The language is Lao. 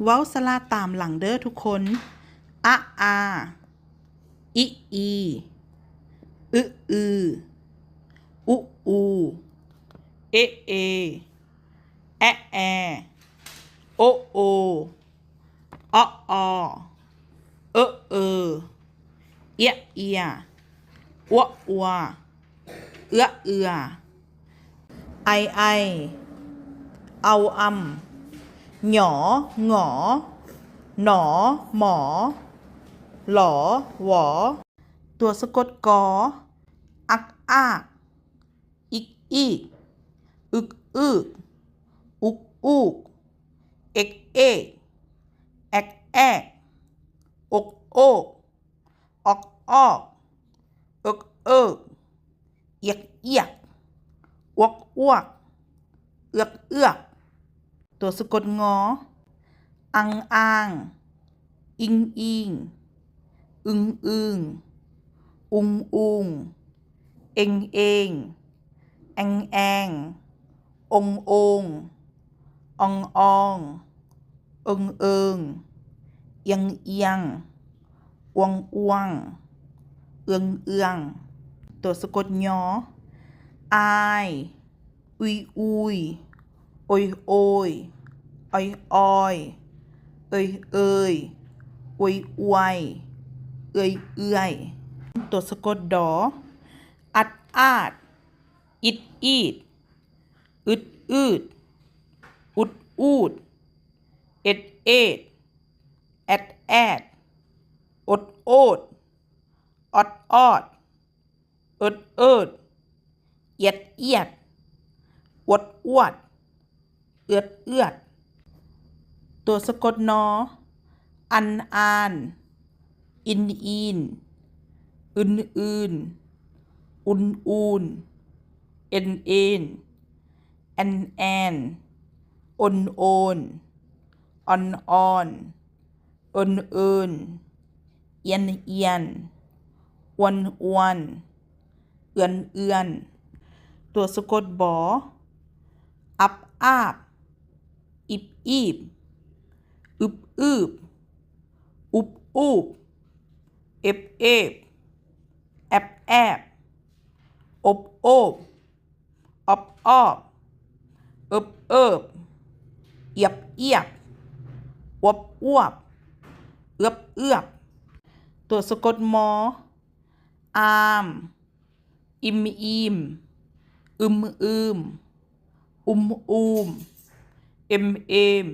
ເວົ້າສະຫຼະຕາມຫຼັງເດີ້ທຸກຄົນ. ອະອາ ອິອີ ອຶອື ອຸອູ ເອເອ ແອະແອ ໂອໂອ ເອາະອໍ ເອີເອີ ເອຍເອຍ ອົວອົວ ເອືອເອືອ ໄອໄອ ເອົາອຳ ຫຍໍ ຫງໍ ໜໍ ໝໍ ຫຼໍ ຫວໍ. ຕົວສະກົດ ກ ອັກອາກ ອິກອີກ ອຶກອຶກ ອຸກອຸກ ເອັກເອກ ແອັກແອກ ອົກໂອກ ອອກອອກ ເອິກເອິກ ອຽກອຽກ ອວກອວກ ເອືອກເອືອກ. ຕົວສະກົດ ງ ອັງອາງ ອິງອີງ ອຶງອຶງ ອຸງອຸງ ເອັງເອງ ແອງແອງ ອົງໂອງ ອອງອອງ ເອິງເອິງ ອຽງອຽງ ອວງອວງ ເອືອງເອືອງ. ຕົວສະກົດ ຍ ອາຍ ອຸຍອຸຍ ໂອຍໂອຍ ອອຍອອຍ ເອີຍເອີຍ ອວຍອວຍ ເອື້ອຍເອື້ອຍ. ຕົວສະກົດ ດ ອັດອາດ ອິດອີດ ອຶດອືດ ອຸດອູດ ເອັດເອດ ແອັດແອດ ອົດໂອດ ອອດອອດ ເອິດເອິດ ອຽດອຽດ ອວດອວດ ເອືອດເອືອດ. ຕົວສະກົດ ນ ອັນອານ ອິນອີນ ອຶນອື່ນ ອຸ່ນອູນ ເອັນເອນ ແອນແອນ ອົນໂອນ ອອນອອນ ເອິນເອີນ ອຽນອຽນ ອວນອວນ ເອືອນເອືອນ. ຕົວສະກົດ ບ ອັບອາບ ອິບອີບ ອຶບອຶບ ອຸບອຸບ ເອັບເອບ ແອັບແອບ ອົບໂອບ ອອບອອບ ເອິບເອິບ ອຽບອຽບ ອວບອວບ ເອືອບເອືອບ. ຕົວສະກົດ ມ ອາມ ອິມອີມ ອຶມອຶມ ອຸມອູມ ເອັມເອມ